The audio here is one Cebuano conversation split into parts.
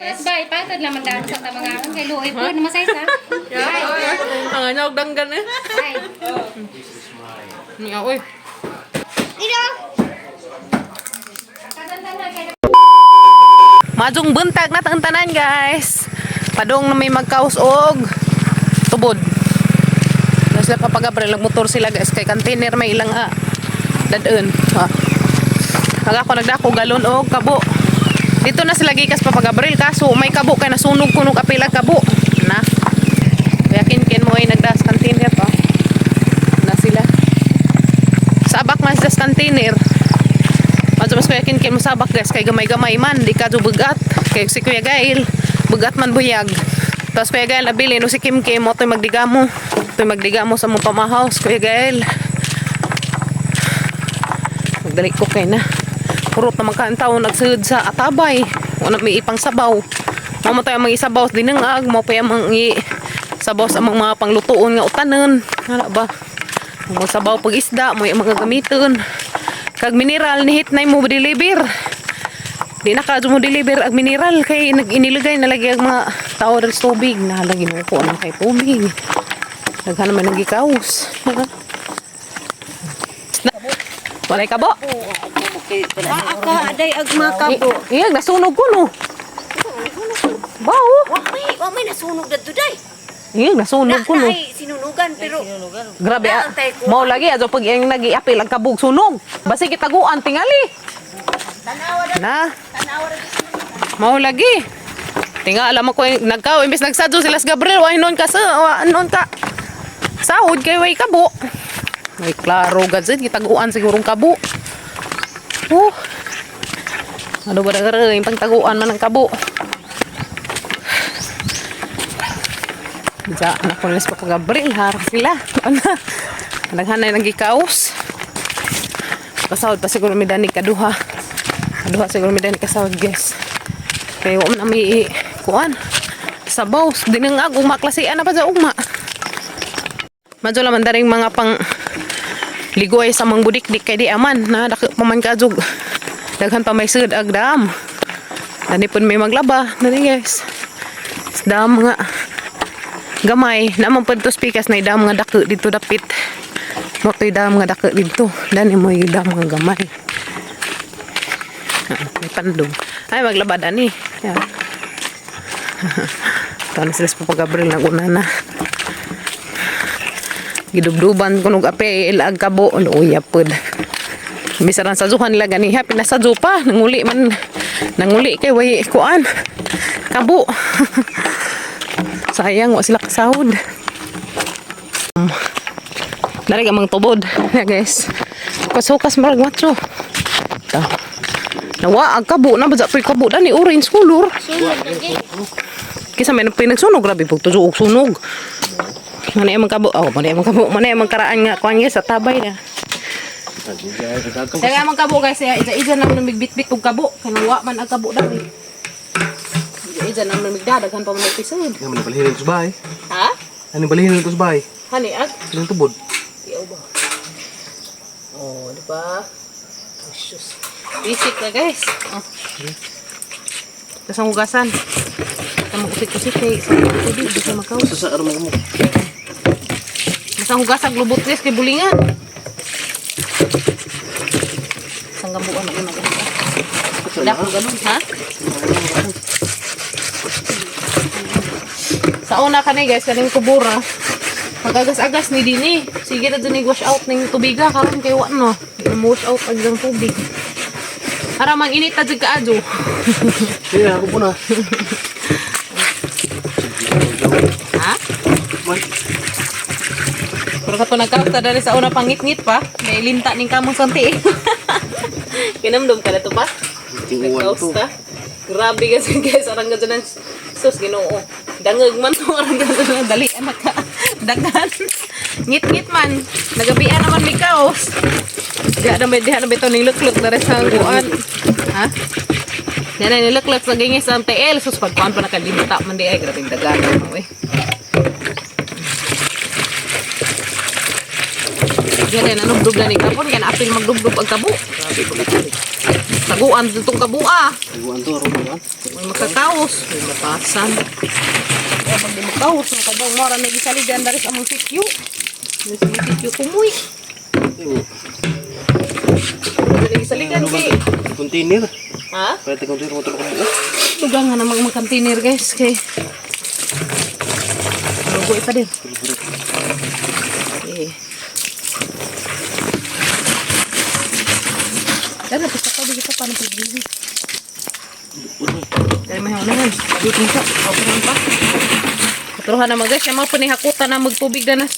Mas ba, ipatad naman dahil sa tamangaan kay Luoy po, na masay sa. Ang ano, danggan eh. Ay, Nga, oy. Majong buntag na tang tanan, guys. Padong na may magkaus og tubod. Na sila papagabrel, motor sila, guys, kay container may ilang dadun. Ha. Aga ako nagdako galon og kabo. Dito na sila gikas papagabrel kaso may kabo kay nasunog kuno kapila kabo. Na. Kaya kinkin mo ay nagdas container pa. Na sila. Sabak man sa container. Madyo mas kuya kinkin mo sabak, guys, kay gamay-gamay man di ka bugat kay si Kuya Gail bugat man buyag. Tapos Kuya Gail nabili no si Kim Kim mo to'y magdigamo. To'y magdigamo sa mong pamahouse, Kuya Gail. Magdali ko kay na. Purot na magkaan taon nagsud sa atabay. Wala may ipang sabaw. Mo mo tayo mga isabaw dinangag mo pa yung mga sabaw sa mga panglutuon nga utanon. Wala ba? Magsabaw pag isda mo yung mga gamiton. Kag mineral ni hit na mo deliver. Di na ka mo deliver ag mineral kay nag-inilagay na lagi ang mga tao dal sa tubig na lagi mo ko anong kay tubig. Daghan naman nagikaos. Walay kabo. Aka aday ag makabo. Iya, nasunog ko no. Bao. Wa may nasunog dadto day. Iya, nasunog ko no. Naay sinunugan pero Grabe ah. Naantay ko. Mao lagi ato pag iyang nagiapil ang kabog sunog. Basi kitaguan tingali. Na. Mao lagi. Tinga alam ko yung nagkaw imbes nagsadyo sila sa Gabriel way noon ka sa wa noon ka. Sahod kay way kabo. May klaro gad sad gitaguan sigurong kabo. Oh. Ano ba na yung pagtaguan man ang kabo? Diya, anak ko nilas pa Gabriel, harap sila. Ano? Naghanay nagikaos. Kasahod pa siguro mi dani kaduha. Kaduha siguro mi dani kasahod, guys. Kaya wa man na may kuan. Sabaw, dinangag ugma klasian na pa sa ugma. Madyo laman daring mga pang ligoy sa mga budikdik kay di aman na dako pa man kaadjog. Daghan pa may sud ag dam. Dani pud may maglaba dani, guys. Dam nga gamay naman pud to speakers na dam nga dako dito dapit. Mo to'y dam nga dako dito. Dani mo yung dam nga gamay. Ah, may pandong. Ay maglaba dani. Yeah. Taon na sila sa Papa Gabriel naguna na. Gidubduban ko nog ape ilaag kabo luya pod. Bisan sa zuhan nila ganiha pinasadyo pa nanguli man nanguli kay way kuan kabo. Sayang wa sila kasahod. Narig amang tubod. Yeah, guys. Kasukas marag matso. Ta. Nawa ang kabo na ba pa kabo dani orange color. Kisa may pinagsunog grabe pag tujo og sunog. Mana emang kabo? Oh, mana emang kabo? Mana emang karaan nga kuan guys sa tabay na. Kaya emang kabo, guys, ya ija-ija naman namigbitbit og kabo. Kanang wa man ang kabo dami. Ija-ija naman namigda daghan pa man episode. Nga man balhin ito sa bahay. Ha? Ano balhin ito sa bahay? Hani ag? Anong tubod? Iyaw ba? Oh, di ba? Oh, sus. Basic na, guys. Oh. Tapos ang hugasan. Tama usik-usik kay sa tubig di sa makaw. Sa sa mo. Basta ang hugasan glubot, guys, kay bulingan. Isang gabuan na una. Dako ganun, ha? Sa una kani, guys, kaning kubura. Pag-agas-agas ni dini. Sige na dun wash out ning tubiga karon kay wa no. Di na mo wash out ang dang tubig. Ara mang init ta jud kaadyo. Sige, ako po na. Ha? Man. Pero kato nagkaroon ta dali sa una pangit-ngit pa. May linta ning kamong santi. Kinamdom ka na to pa? Tinguan Nagkaos to. ta. Grabe kasi, guys, arang gadyo ng sus Ginoo. Dangag man to arang gadyo ng dali anak ka. Daghan. Ngit-ngit man. Nagabian naman may kaos. Diha na may diha na bitaw ning lukluk na rin sa kuan. Ha? Diha na nilukluk sa gingis ang TL. Sus pagkuan pa nakalimta man di ay grabing dagan mo eh. Diha na nanubdub na ni kapon kaya naapil magdubdub ang kabo. Taguan ditong kabua. Taguan to, aron ba? May makakaos, may mapasan. Kaya pag di makaos, makabang mora may gisaligan dari sa among sityo. Dari sa among sityo kumuy. Dari gisaligan kay. Container. Ha? Pwede container mo tulog buo. Dugang nga namang mga container, guys, kay. Lugoy pa din. Okay. Dara, basta ka, basta pa, paano pag-busy. Dahil may unahan. Dito siya. Operan pa. Katruhan na mga guys. Yung mga panihakutan na magtubig na na.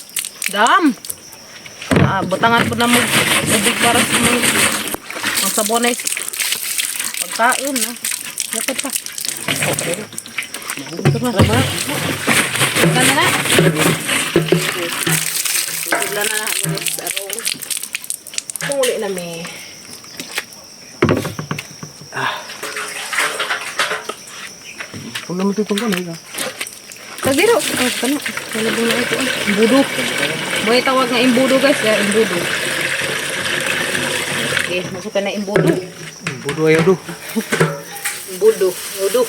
Dam! Ah, butangan po na magtubig para sa mga ang sabon ay pagkaon na. Dapat pa. Okay. Ito na. Ito na na. Ito na na guys. Arong. Muli na mi. Kung naman ito itong kanay ka. Tagdiro. Oh, kano. Kano na ito. Ah. Imbudo. May tawag nga imbudo, guys. Kaya imbudo. Okay, masuk ka na imbudo. Budo ayaw do. Imbudo. Imbudo.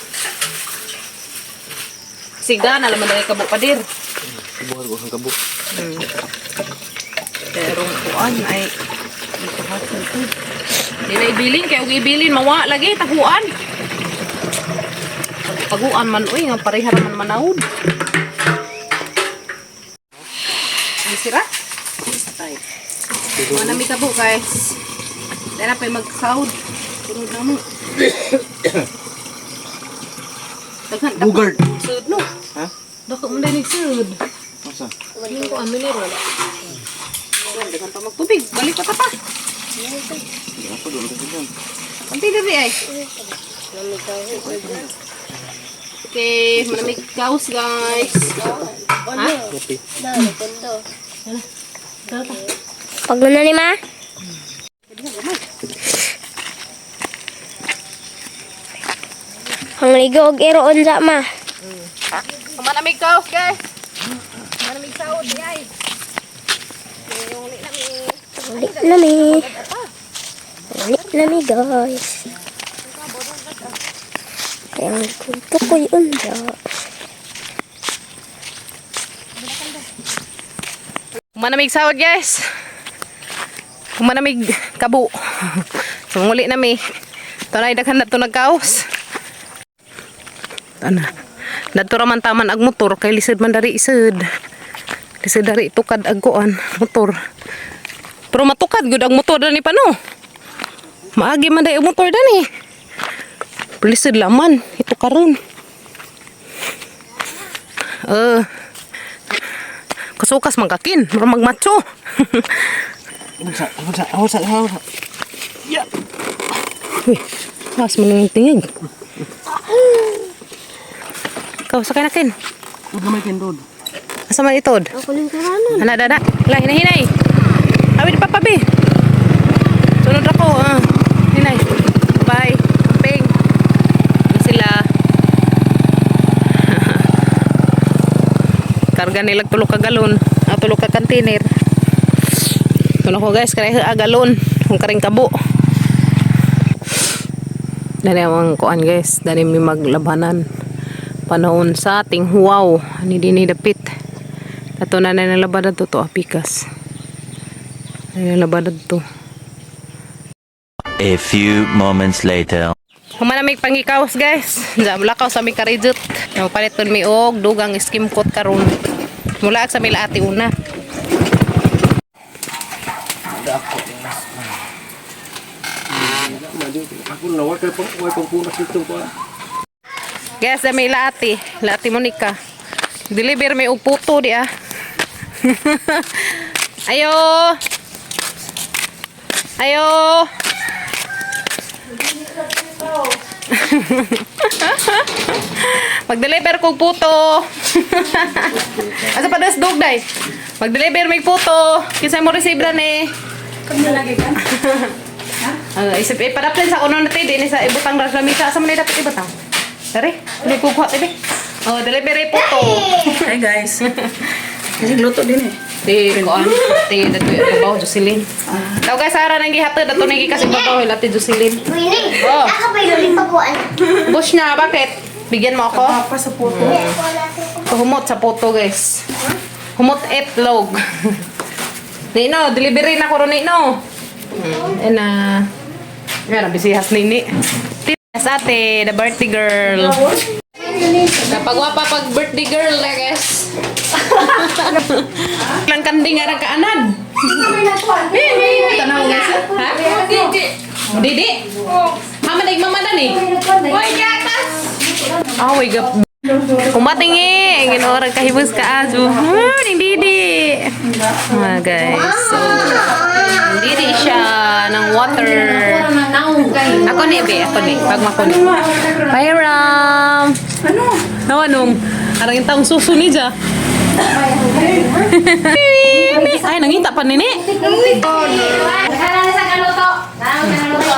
Sigda na laman na kabo padir. Buhat ko ang kabo. Pero kuan ay ikahasan ko. Di na ibilin kay og ibilin mawa lagi taguan. Taguan man uy nga pareha ra man manawod. Ang sira? Ay. Mga nami kabo, guys. Dahil na pa'y mag-sound. Sunod na mo. Daghan, dako. Bugard. Sud no. Ha? Dako mo din sud. Masa? Yung ko ano ni wala. Daghan pa magtubig. Balik pa ta pa. Hindi ako doon kasi dyan. Kunti diri ay. Okay, malamig kaos, guys. Ha? Kopi. Pag na ni ma. Ang ligo og ero unsa ma. Malamig kaos, guys. Malamig saod di ay. Uli na mi. Uli na mi, guys. Kaya ang tukoy unsa. Manamig sahod, guys. Manamig kabo. So muli na mi. Tunay daghan na to nagkaos. Ana. Dadto ra man taman ag motor kay lisod man dari isod. Lisod dari tukad ag kuan motor. Pero matukad gud ang motor dani pa no. Maagi man dai ang motor dani. Pero lisod laman ito karon. Eh kasukas man kakin, mura magmacho. Unsa, unsa, unsa, unsa. Uy, taas mo na yung tingin. Ikaw, sakay na kin. Huwag na may kindod. Asa man itod? Ako ning karanon. Ana, dada. Wala, hinahinay. Awid pa, pabi. Sunod ako. Ah. Hinay. Bye. Ping. Ano sila. Karga nila tulo ka galon. Ah, tulo ka container. Tulo ko, guys, kaya galon. Kung karing kabo. Dali ang kuan, guys, dali mi maglabhanan. Panahon sa tinghuaw, ani dinhi dapit. Ato na na nalabad to to apikas. Ay nalabad to. A few moments later. Humanamig pangikaos, guys. Diyan lakaw sa mi karijut. Yung palit pud mi og dugang skim coat karon. Mula sa mila ati una. Ako na, wala kay pang, wala pang punas dito pa. Guys, sa mila ati, la ati Monica. Deliver mi og puto di ah. Ayo. Ayo. Mag-deliver kog puto. Asa pa das dog day? Mag-deliver mig puto. Kinsa mo receive ra ni? Ah, isip eh padaplin sa kuno natin din sa ibutang ra sa lamisa. Asa man ni dapat ibutang? Dari, dili ko kuha tibi. Oh, delivery puto. Hi guys. Kasi luto din eh. Di kuan, ti dato babaw Jocelyn. Daw guys, ara nang gihatod dato nang gikas babaw ati Jocelyn. Winnie, Oh. ako ba yung pabuan? Bush na, bakit? Bigyan mo ako? Pa sa puto. Humot sa puto, guys. Humot itlog. Nino, delivery na ko ron, Nino. Na. Yan, ang bisihas nini. Yes, ate, the birthday girl. Napagwapa pag birthday girl, eh, guys. Lang kanding nga kaanan. Tanaw, guys. Ha? Didi? Mama, mama na ni. Hoy, gatas! Oh my God. Kumatingi! Ginoorag kahibos ka aso. Ning Didi! Mga guys, so, Didi siya ng water. Ako ni, be. Ako ni. Pag makuni. Bye, Ram! Ano? Nawa nung. Arang yung taong suso ni dya. Ay, nangita pa nini. Nakala na sa kaluto. Nakala sa kaluto.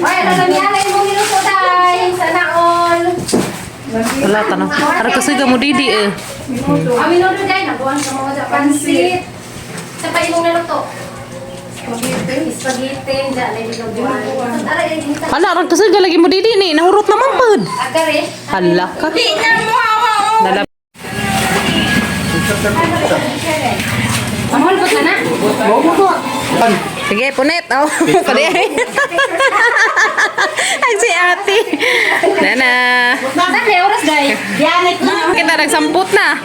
Hoy, ano niya na imong niluto day? Sana all. Wala, tanong. Arang kasi mo Didi eh. Amin order day, nabuhan sa mga sa pansit. Sa pa imong niluto. Spaghetti. Spaghetti, diyan na niluto. Ara ay Hala, arang kasi lagi mo Didi ni. Nahurot naman pud. Agare. Hala ka. Nala. Amol na na. Sige, punit. Oh, pwede. Ay, si ate. Nana. Sa kay oras day. Kita nagsamput na.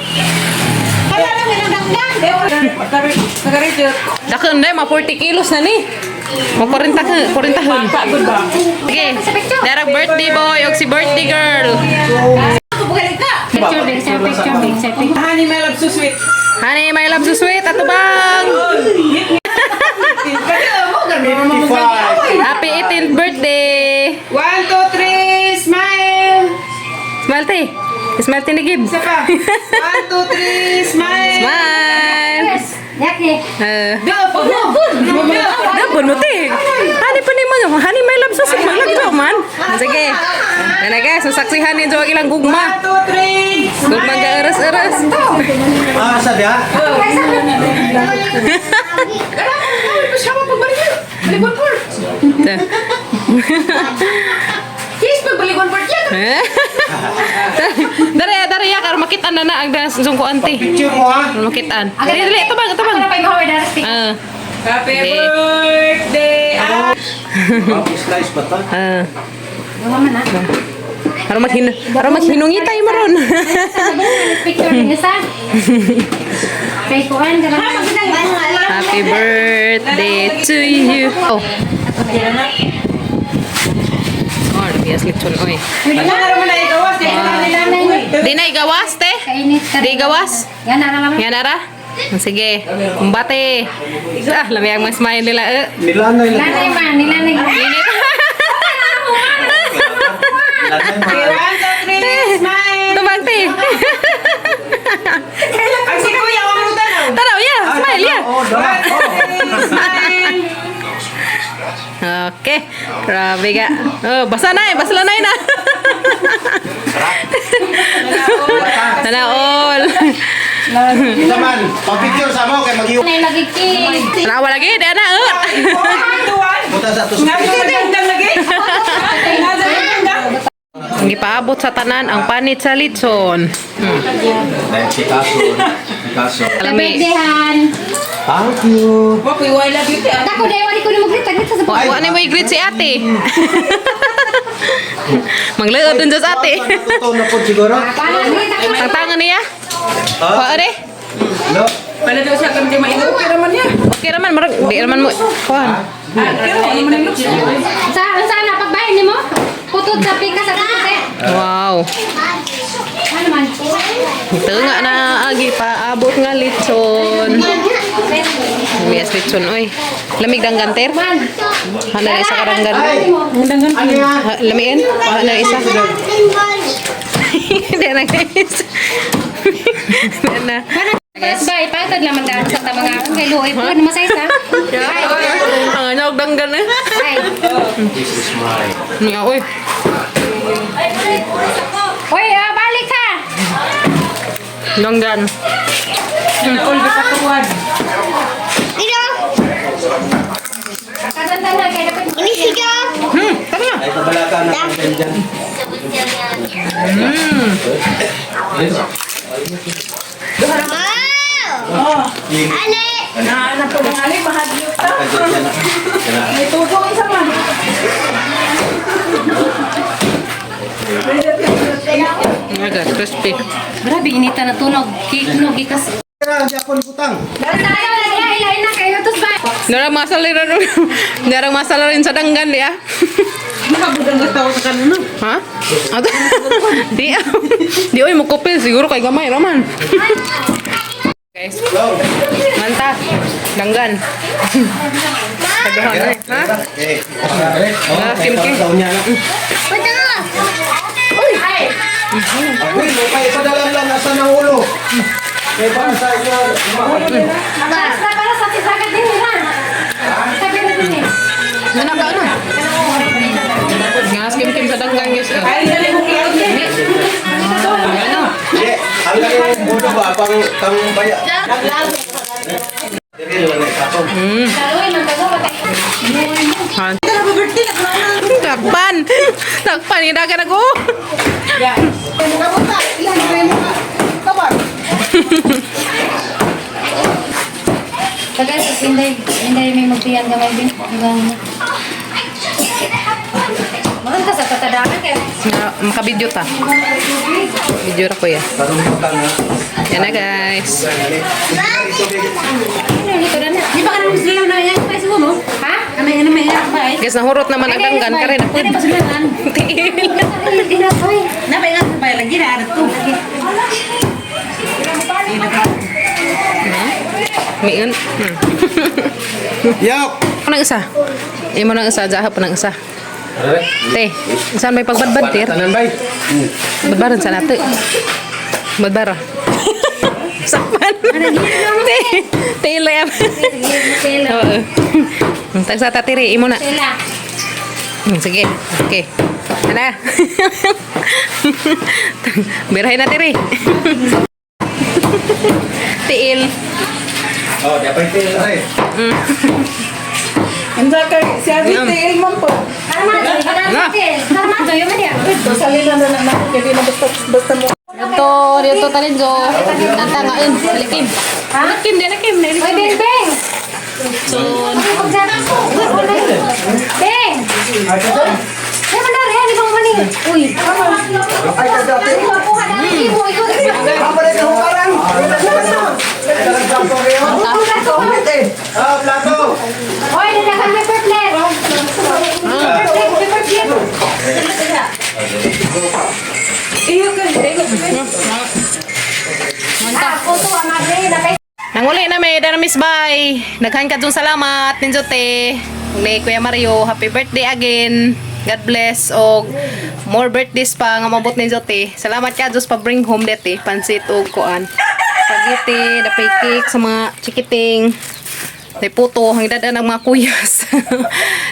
Dakon na, ma 40 kilos na ni. Mo 40 ka, 40 hun. Sige. Dara birthday boy og si birthday girl. Picture big, sir, picture big, sir, picture. Honey, my love, so sweet. Honey, my love so sweet ato bang. Happy 18th birthday. One, two, three, smile! Smile te. Smile te ni Gib. Isa pa. One, two, three, smile! Smile. Yes. Yaki. Dapon mo te. Hani pa ni mo. Hani may love sa maglag to man. Sige. Nana guys, sasaksihan ni ang ilang gugma. One, two, three, Gugma ga eres-eres. Ah, sa diha? Dare, dare ya karon makita na na ang das zoom ko ante. Picture mo ha. Makitaan. Dali, dali, tabang, tabang. Ako na pa yung haway daras. Ah, Happy birthday! Ah, slice ba ta? ah. Gawa man ah. Aron maghin aron maghinungitay maron. Picture niya sa. Kay kuan ka lang. Happy birthday to you. Oh. Oh, yes, lechon oy. Ano na naman na ikawas? Di na nila Di na igawas, te. Kainit ka. Di gawas. Yan na lang. Yan ara. Sige, kumbate. Ah, lami ang mga smile nila. Eh. Nilanay lang. Lanay man, nilanay. Init. Nilanay man. One, two, three, smile! Tumang, te. Ang si Kuya, ang ruta na. Tara, ya, smile ya. Oh, da. One, two, three, smile! Okay. Grabe ka. Oh, basa na eh, basa na eh na. Sana all. Isa man, pa-picture sa mo kay mag-iw. Nay lagi cake. Tanawa lagi, di ana. Eh. One, two, one. Buta sa ato sa Nga sa gandang lagi. Nga sa gandang. Ang gipaabot sa tanan ang panit sa litson. Dahil si Kaso. Si Kaso. Alami. Birthday-han. Thank you. Wapoy, wala beauty. Dako day wali ko ni maglit taglit sa Wa wa ni mo i-greet si ate. Mangleod dun sa ate. Totoo na po siguro. Paano dili dako. Ang tangan niya. Ah, Wa ade. no. Pala daw siya kami mainom. Okay naman niya. Okay raman marag di raman mo. Kuan. Ah, pero ano man ang looks? Sa sa na pagbahin nimo? Putod sa pikas at puti. Wow. Ano man? Ito nga na agi paabot nga litson. Lumias litson oy. Lamig danggan ter. Hana na isa ka danggan. Ano yan? Ha, Lamiin? Hana na isa. Hindi na guys. Hindi na. Guys, bye. Pagtad naman daan sa tamangaan kay luoy po na masay sa. Ang ano danggan eh. Ay. This is mine. Nga oy. Hoy, ah, balik ka. Danggan. Naul ka katuwad. Kaganda na kaya dapat Tama na. Ay, pabalaka na ang dyan. Oh. Na po ng ali mahadlok ta. May tugo isa man. Nga guys, crispy. Grabe inita na tunog. Cake no gikas. Kaya, hindi ako libutang. Tayo lagi ilain na kayo tos ba. Narang masala rin. Narang masala rin sa danggan di ah. Makabudang ka tao sa kanino. Ha? Ato? Di ah. Di oy mo kopil siguro kay gamay raman. Guys, manta. Danggan. Kaduhan eh. Ha? Eh, Ah, Kim Kim. Uy, may paipadala lang nasa ng ulo. May para sa inyo. Basta para sa tisagat din nila. Sabi na din eh. Ano ka ano? Nga Kim Kim sa danggan guys. Oh. Ay, dali mo kiyaw. Ano? Hindi, ang laki ng ulo ba? Pang, pang baya. Dili lang na isapon. Daluy man tago patay. Han. Takpan. Takpan hinagan ako. Tagal sa inday, inday may magtiyan gamay din. Hanggang Mahal ka sa katadakan kaya. Na makabidyo ta. Video ra kuya. Tarong butang na. Yan na guys. Ano nito na? Di ba ka naman sila na yan? Pa mo? Ha? Ano yan may yan pa eh. Guys, nahurot naman ang danggan kare na Ano pa sila nan? Tiil. Hindi na toy. Na ba nga pa lagi na to. Miun. Yok! Ano nang isa? Imo nang isa, jaha pa nang isa. Te, saan may pagbadbad tir? Tanan bay. Badbaran sa nato. Badbara. Sakpan. Te, te layam. Sila. Oo. Tag sa tatiri imo na. Sila. Sige. Okay. Ana. Birahin na tiri. Tiil. Oh, dapat tiil ay. Unsa kay si Abi tiil man po. Karma, Na. karma, yo man ya. Salila na na na kay di na basta basta mo. Dito, dito talinjo. Nanta ngain. Likim. Likim, di likim. Di Oy, likim. Beng, Beng. So, Beng! Ay, mandar, eh, di ba mo ni? Uy. Ay, kadati. Kuha na rin mo, ikaw. Ah, plato. Oy, dalakan paper plate. Paper plate, paper plate. Iyo kay dili. Ah, puto, amable, napay. Nanguli na may dara Miss Bay. Naghan ka dun salamat ninjo te. Ni Kuya Mario, happy birthday again. God bless og more birthdays pa nga mabot ninjo te. Salamat ka Diyos pa bring home dete pansit og kuan. Spaghetti, dapay cake sa mga chikiting. May puto, ang dada ng mga kuyas.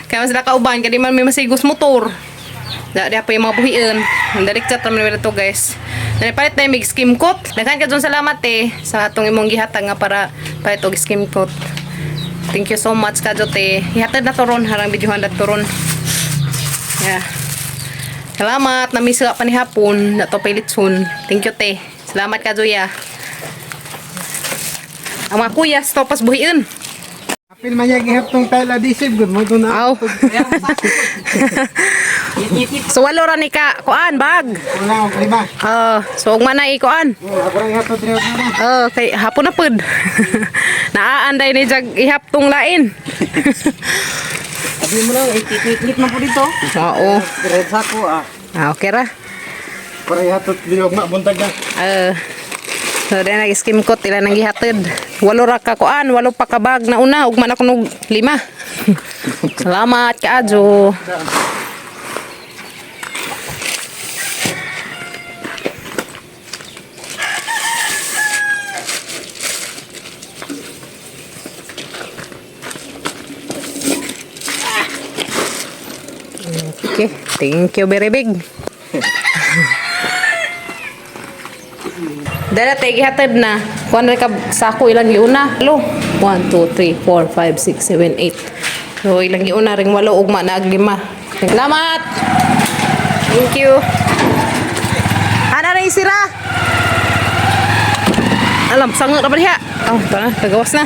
Kaya mas sila kauban, kaya di man may masigos motor. Da, di pa yung mga buhiin. Ang dalik chat naman nila to guys. Nalipalit na yung mig skim coat. Daghan ka dun salamat eh sa atong imong gihatag nga para palit og skim coat. Thank you so much ka te. Ihatag na to ron harang videohan na to ron. Yeah. Salamat na pa ni hapon na to pilitsun. Thank you te. Salamat ka Joya. Ang mga kuyas to pas buhiin. Apil man niya gihaptong tile adhesive gud mo to na. Aw. So walo ra ni ka kuan bag. Wala og lima. Ah, so ugma na ikuan. Oh, ako ra gihaptong diri na. Oh, kay hapon na pud. Naaanday ni jag ihaptong lain. Abi mo lang ikit-ikit man po dito. Oo. Red sako ah. Ah, okay ra. Para ihatod diri og buntag na. So dahil nag-skim coat ila nang gihatid. Walo ra ka kuan, walo pa ka bag na una ugma na kunog lima. Salamat kaadyo. Okay, thank you very big. Dala tay gihatod na. Kuan ra ka sako ilang giuna. Lo. 1 2 3 4 5 6 7 8. So ilang giuna ring walo ugma na ag lima. Salamat. Thank you. Ana na isira. Alam, sangot na ba diha? Oh, ito na, kagawas na.